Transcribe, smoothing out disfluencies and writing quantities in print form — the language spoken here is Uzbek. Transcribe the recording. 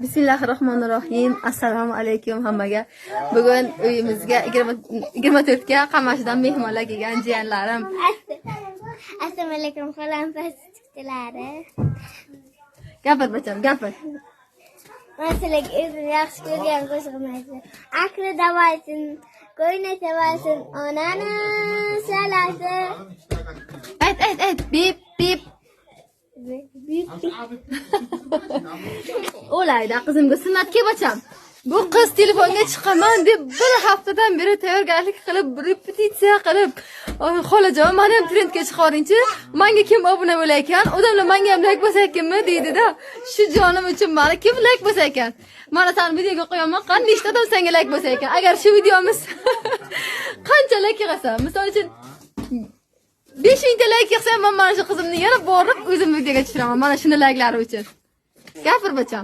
Bismillahirrohmanirrohim. Assalomu alaykum hammaga. Bugun uyimizga 24 ga Qamashidan mehmonlar kelgan, jiyanlarim. Assalomu alaykum, xolam pastchiklari. Gapir, bacham, gapir. Man sizlarga o'zim yaxshi ko'rgan qo'shig'imni aytaman. Aqli davalsin, ko'ngli sevalsin, onani salasi. Ayt, ayt, ayt. Bip bip. Bip. O'layda qizimga sunnat kel, bacham. Bu qiz telefonga chiqaman deb bir haftadan beri tayyorgarlik qilib, repetitsiya qilib, "Oy, xolajon, mani ham trendga chiqaringchi, manga kim obuna bo'lar ekan, odamlar manga ham layk bosar ekanmi?" deydi-da. Shu jonim uchun mani kim layk bosar ekan? Mana sani videoga qo'yaman, qani nechta odam senga layk bosar ekan? Agar shu videomiz qancha layk yig'asa, misol uchun, 5000 ta layk yig'sa, man mana shu qizimni yana borib o'zim videoga tushiraman, mana shuni layklari uchun. Gapir, bacham.